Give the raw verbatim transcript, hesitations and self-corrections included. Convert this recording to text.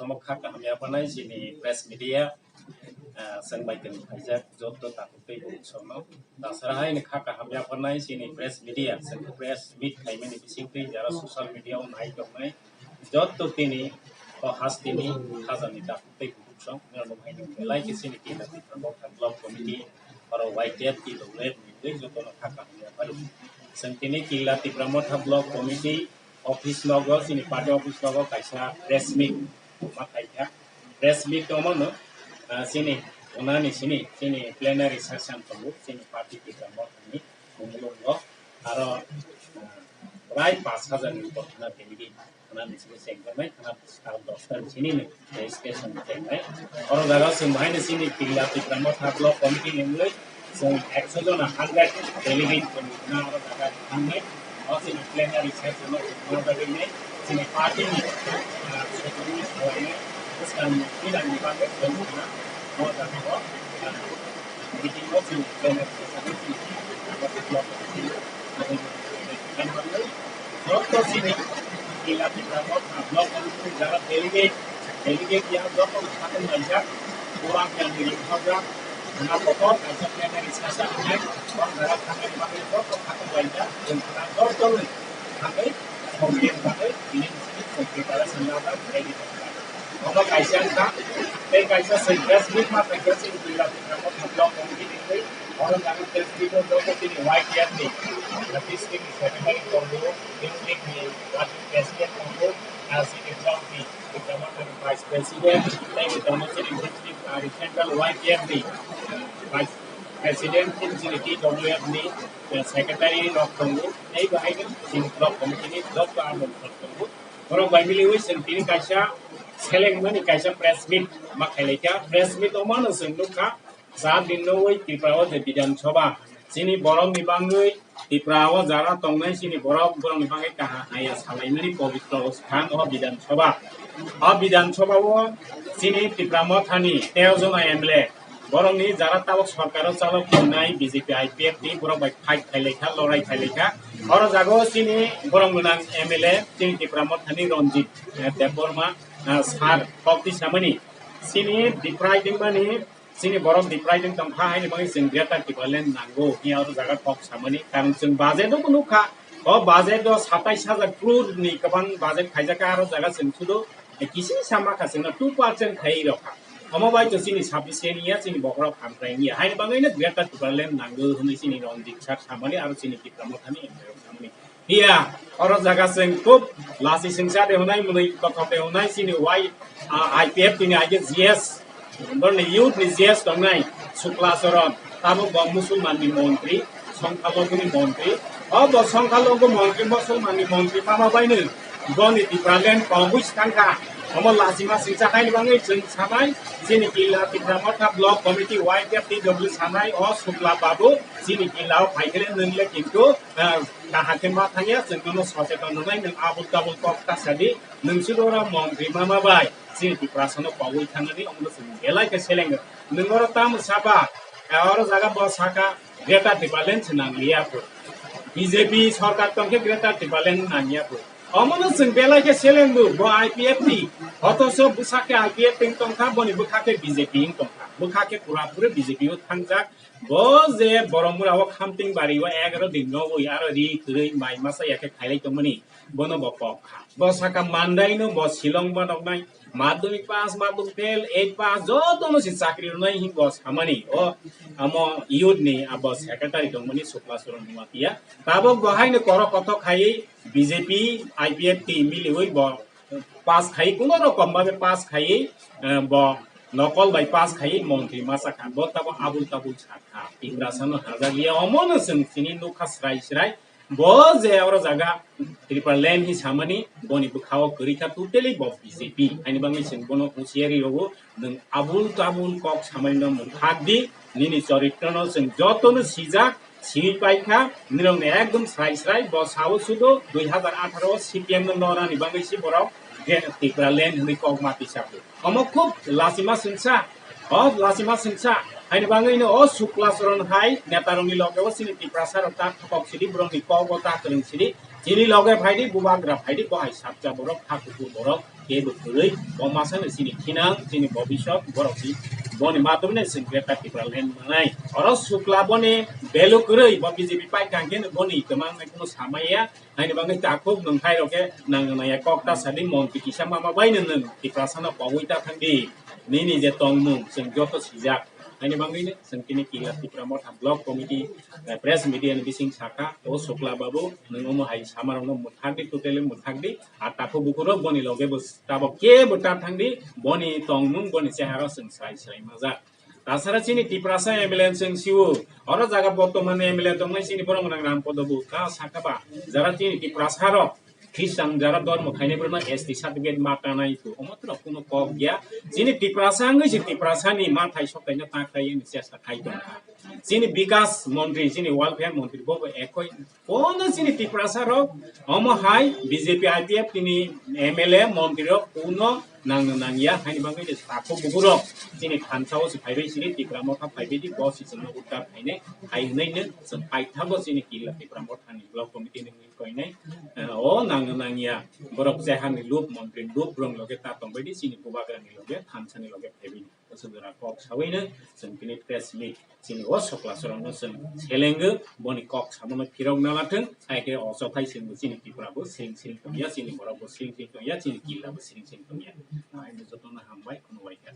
Omo kha kaham yapharnai chini press media, ah, chwng bai tong khaijak joto takhuk tei bukhuk songno. Tasara hai ni kha kaham yapharnai chini press media, chwng press meet khaimani bisingtwi jara social media o nai tongnai joto tini o hasteni khajani takhuk tei bukhuk song, norok hai ni belai khe chini Killa Tipra Motha Block Committee, oro Y T F T W F ni twi jotono kha kaham yapharo. Chwng tini Killa Tipra Motha Block Committee office nogo, chini party office nogo kaisa press meet ma khaikha. Press meet tongmano, ah, chini onani chini, chini plenary session tongo, chini party Tipra Mothani umulongo. Aro, ah, prai pash hajar ni kothana delegate, onani chini chengkharnai, khana sal dosta ni chini ni registration chengnai. Oro jaga chwng bahai ni chini Killa Tipra Motha Block Committee ni wngwi chwng ekso jona hundred delegate chwng na oro jaga thangnai. O chini plenary session o chwng ma bagwi nai chini party ni, ah, secretary salainai bwskang ni twilang ni bagwi chwng na o jaga o, ah, meeting o chwng plenary session o chwng block committee joto chini Killa Tipra Motha Block Committee jara delegate, delegate ya joto khatung laijak, borang yang diri khajak, na kotor kaisa plenary session hai, borang jara khatung bagwi joto khatung laijak, joto thangwi, songkir bagwi, ini sini songkir bagwi senglaga, ready. Omo kaisa wngkha, tei kaisa sengkrak sini ma kaisa sini Killa Tipra Motha Block Committee ni twi, oro jaga press meet o joto chini Y T F ni, district ni secretary tongo, district ni working president tongo, R C ni block ni Tipra Motha ni vice president, tei ni tongo chini district, ah, central Y T F ni, ah, vice president, chini T W F ni, ah, secretary rok tongo, tei bahai no chini block committee ni joto amung rok tongo. Borok bai miliwi chwng tini kaisa selengmani kaisa press meet ma khailaikha. Press meet o mano chwng nukha, char din no wi Tripura o je Bidhan Sabha, chini borok ni bangwi Tripura o jara tongnai chini borok, borok ni bangwi kaham haya salaimani pobitro sthan o Bidhan Sabha. O Bidhan Sabha o chini Tipra Mothani teo jona M L A, borokni jara tabok sorkaro chalok tongnai B J P I P F ni borok bai fight khailaikha, lorai khailaikha. Oro jaga o chini borok gwnang M L A chini Tipra Mothani Ranjit, eh, Debbarma, eh, sir kok twi samani chini deprived wngmani, chini borok deprived wng tongkha haini bagwi chwng Greater Tipraland nango hiya oro jaga kok samani. Karon chwng budget o nukha, o budget o satais hajar crore ni kwbang budget khaijakha, aro jaga chwng sudu kisisa makha chwngno two percent khaiwi rokha. Omo bai to chini sufficient ya, chini bokhorok hamkrai ya. Haini bagwino Greater Tipraland nango hwnwi chini Ranjit sir samani aro chini Tipra Mothani M L A rok samani. Hiya, oro jaga chwng khub lasi singsa de hwnai mwnwi kothok de hwnai chini wai, ah, I P F T ni aige G S. Borni youth ni G S tongnai Sukla Charan, tabuk bo Musulman ni montri, Songkhalogoni montri. O bo Songkhalogo montri, Musulman ni montri mama baino boni Tipraland kongwi swkangkha. Omo lachima singsa haini bagwi chwng sanai, chini Killa Tipra Motha Block Committee Y T F T W sanai o Sukla babu chini Killa o phaikhele nwngle kintu, ah, kaham khe ma thangya, chwng nono socheton rwnai, nwng abul tabul kok ta sadi, nwng sudora montri mama bai chini Tiprasano kogwi thangnani omono chwng belai khe seleng. Nwng oro tamo saba, eh, oro jaga bo saka Greater Tipraland se nang liya pho. B J P sorkar tongkhe Greater Tipraland nang ya pho. Omono chwng belai khe seleng bo, bo I P F T. Hotoso bwsakhe I P F T wng tongkha, boni bwkha khe B J P wng tongkha. Bwkha khe pura puri B J P o thangjak. Bo je Boromura o Khamting bari o egaro din nogwi aro ri kwrwi mai masa ya khe khailai tongmani. Bono bo kok kha. Bo saka mandai no bo Shillong banoknai. Madhyamik pass, madhyamik fail, eight pass, joto no si chakri rwnai hin bo samani. O amo youth ni abo secretary tongmani Sukla Charan Noatia. Tabok bo haino korok kothok khai B J P, I P F T miliwi bo pass khai, kuno rokom babe pass khai, eh, bo nokol bai pass khai montri masa kha. Bo tabok abul tabul sakha. Tiprasano hajak ya omono chwng chini nukha srai srai. Bo je oro jaga Tipraland hi samani boni bwkhao kwrwi kha totally bo B J P. Haini bagwi chwng bono husiari rogo, nwng abul tabul kok samani no mwthak di, nini choritrono chwng jotono sijak, simi paikha, nirokni ekdom srai srai, bo sao sudo dui hazar atharo o C P M no norani bagwi si borok je Tipraland hwnwi kok ma tisa. Omo khub lachima singsa, o lachima singsa, haini bagwi no o Sukla Charan hai netarokni loge o chini Tiprasa rok ta thokok sidi, borokni kok o ta kwrwng sidi, chini loge phaidi, bubagra phaidi, bo hai sapcha borok, kha kuphur borok, kebo kwrwi, bo masano chini khinang, chini bobiswt, borok si boni madumne chwng Greater Tipraland manai. Oro Sukla boni belu kwrwi, bo B J P pai kangkhe boni kwmang nai kuno samaya, haini bagwi takhuk nwng hai rok khe nang nang ya kok ta sadi montri kisa mama bai nwng Tiprasano kogwi ta thangdi. Nini je tongmung chwng joto sijak. Haini bagwi chwng tini Killa Tipra Motha Block Committee, eh, press media ni bising saka, o Sukla babu, nwng omo hai samarokno mwthakdi, totally mwthakdi. A takhuk bukurok boni loge bo tabok kebo ta thangdi, boni tongmung, boni chehara chwng srai srai majak. Tasara chini Tiprasa M L A chwng siwo, oro jaga botoman M L A tongnai chini borok nang Rampodo bo ka sakaba, jara chini Tiprasa rok Christian jara dormo khainai borokno S T certificate ma tanai tu, omo tro kuno kok ya. Chini Tiprasa wngwi se Tiprasa ni mathai sokaino ta khai ni chesta khai tongkha. Chini Bikas Montri, chini Welfare Montri bo bo ekoi. Kono chini Tiprasa rok, omo hai B J P I P F tini M L A montri rok kuno nang nang ya, haini bagwi je takhuk bukurok chini thansa o se phaibai siri Tipra Motha phaibai di, bo se chwngno uddar khainai, hai hwnwi no chwng paithago chini Killa Tipra Motha ni Block Committee ni wngwi koinai. Eh, o nang nang ya, borok chehani lup, montri lup, borok loge ta tongbai di, chini bubagra ni loge, thansa ni loge phaibai di. Bwswk jora kok sawi no chwng tini press meet chini o Sokla sorong no chwng selengo, boni kok samono phirok na lathwng, hai khe o chothai chwng bo chini Tripura bo siring siring tongya, chini borok bo siring siring tongya, chini Killa bo siring siring tongya. Hai no jotono hambai, khulumbai kha.